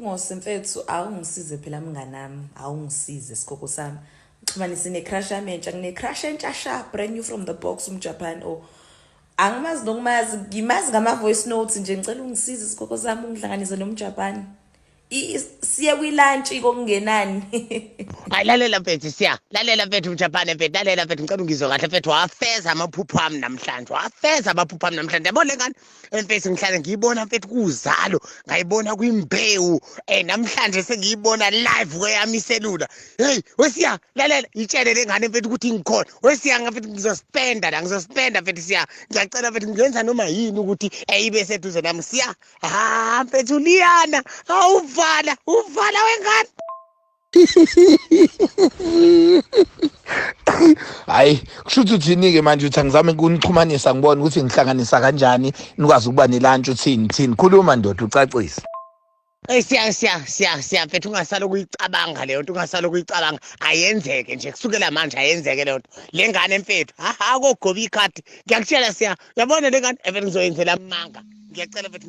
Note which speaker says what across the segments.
Speaker 1: Mpungose mfethu, awungisize phela mnganami, awungisize sigogo sami. Ngixhumanise ne-crush yami entsha, ngine-crush entsha sha, brand new from the box umJapan. Oh, angimazi nokumazi, ngimazi ngama-voice notes nje. Ngicela ungisize sigogo sami, ungihlanganise nomJapan. Siye kwi-lunch kokungenani.
Speaker 2: Hayi, lalela mfethu, siya lalela mfethu, mjapane mfethu, lalela mfethu, ngicela ungizwe kahle mfethu. Wafeza amaphupho ami namhlanje, wafeza amaphupho ami namhlanje. Yabo le ngane mfethu, ngihlale ngiyibona mfethu kuzalo, ngayibona kwimbewu, namhlanje sengiyibona live kweyami iselula. Hey wesiya, lalela, itshele le ngane mfethu ukuthi ngikhona. Wesiya mfethu, ngizospenda la, ngizospenda mfethu. Siya, ngiyacela mfethu, ngiyenza noma yini ukuthi ibe seduze nami. Siya, ha mfethu, liyana awuvala uvala wengane.
Speaker 3: Hayi, kusho ukuthi uthini-ke manje? Uthi angizame kunixhumanisa, ngibone ukuthi ngihlanganisa kanjani, nikwazi ukuba nelantshi. Uthini, thini? Khuluma ndoda, ucacise.
Speaker 2: Hey siya siya siya siya mfethu, ungasala ukuyicabanga leyo nto, ungasala ukuyicabanga. Ayenzeke nje kusukela manje, ayenzeke leyo nto. Le ngane mfethu, ha ha, kogoba ikhadi, ngiyakutshela siya. Uyabona le ngane mfethu, ngizoyenzela amanga. Ngiyacela mfethu.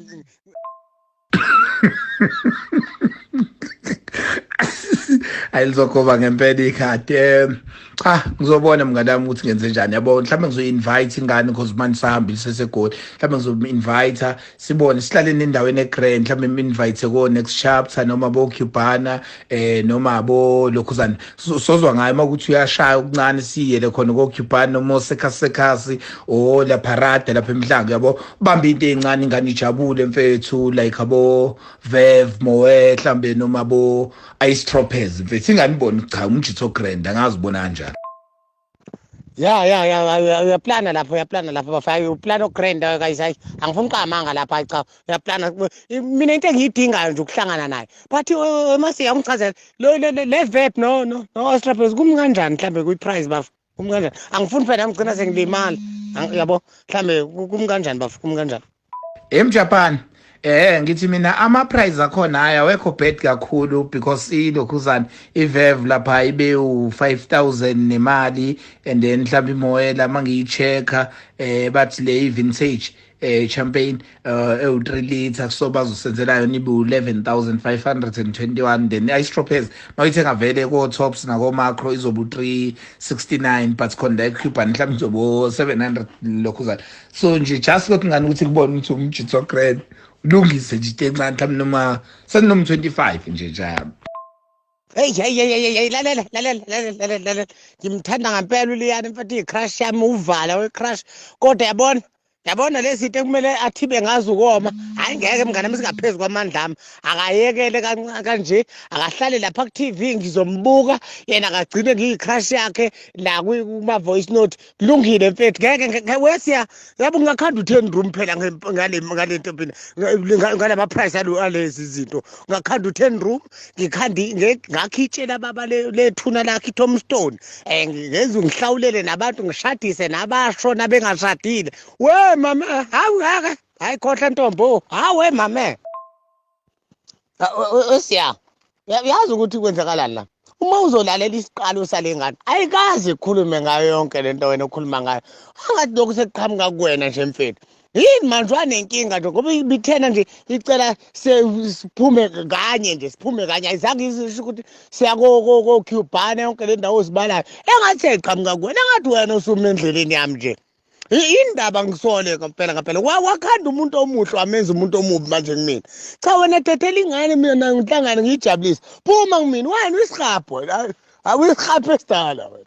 Speaker 3: Ayilizogoba ngempela ikhadi. Cha, ngizobona mngani wami ukuthi ngenze njani, yabo. Mhlawumbe ngizoyi-invite ingane, because manje sahambile sesegoli. Mhlawumbe ngizomu-invite, sibone, sihlale endaweni egrand. Mhlawumbe im-invite ko-Next Chapter noma bo-Cubana, noma bo lokhuzana. Sozwa ngayo uma ukuthi uyashaya okuncane, siyele khona ko-Cubana noma osekhasekhasi o La Parade lapha emhlanga, yabo. Bamba into encane, ingane ijabule mfethu, like abo Veuve Moet mhlambe, noma bo Ice Tropez mfethu. Ingane ibone, cha, umjitho grand, angazi ubona kanjani.
Speaker 2: Ya ya ya, uyaplana lapho, uyaplana lapho bafaya, uplana ogrand guys. Hayi, angifuni uqamanga lapha. Hayi cha, uyaplana. Mina into engiyidingayo nje ukuhlangana naye, but masiya ungichazela lo le Veuve no Strappers kumi kanjani mhlambe kwi-price bafo, kumi kanjani? Angifuni phela ngigcina sengilimala, yabo. Mhlambe kumi kanjani bafo, kumi kanjani?
Speaker 3: EmJapan, ngithi mina ama price akhona haya awekho bad kakhulu, because ilokhuzana iVeuve lapha ibe u5000 nemali, and then mhlawumbe iMoët mangiyi-checka, bathi le vintage champagne ewu 3 liter, so bazosenzela yona ibe u11521. Then Ice Tropez mawuyithenga vele ko Tops nako Makro izobe u369, but khona la eCuban mhlawumbe izobe 700 lokhuzana. So nje just ukuthi ngani ukuthi kubone ukuthi umjitho grand, ulungise nje into encane, mhlawumbe noma seninoma 25 nje njalo.
Speaker 2: Hey hey hey hey hey, lalela lalela lalela lalela lalela, ngimthanda ngempela uliyana mfethu, i-crush yami, uvala we-crush. Kodwa yabona yabona lezi zinto ekumele athibe ngazo ukoma, hayi ngeke mngane wami, singaphezu kwamandla ami. Akayekele kanje, akahlale lapha ku-TV, ngizombuka yena, akagcine ngiyi-crush yakhe la kuma-voice note. Kulungile mfethu, ngeke wesiya. Yabo, ngingakhanda u-10 room phela ngale nto phela, ngalama price alezi zinto. Ngakhanda u-10 room, ngikhanda ngakhitshela baba lethuna lakhe i-tombstone, ngenza ngihlawulele nabantu, ngishadise nabashona bengashadile. We mama, hawu ngeke, hayi khohlwa ntombo, hawe mama. Siya, uyazi ukuthi kwenzakalani la? Uma uzolalela isiqalo sale ngane, ayikaze ikhulume ngayo yonke lento wena okhuluma ngayo. Angathi lokhu sekuqhamuka kuwena nje mfethu. Yini manje wanenkinga nje? Ngoba ibithena nje icela siphume kanye nje, siphume kanye, ayizange isho ukuthi siya ko-Cubana, yonke le ndawo ozibalayo. Engathi seyiqhamuka kuwena, engathi wena usuma endleleni yami nje. Indaba ngisole ngempela ngempela, wakhanda umuntu omuhle wamenza umuntu omubi manje kumina. Cha wena, thethela ingane, mina ngihlangane ngiyijabulise. Phuma kumina wena, uyisihabhu wena, awuyisihabhu esidala wena.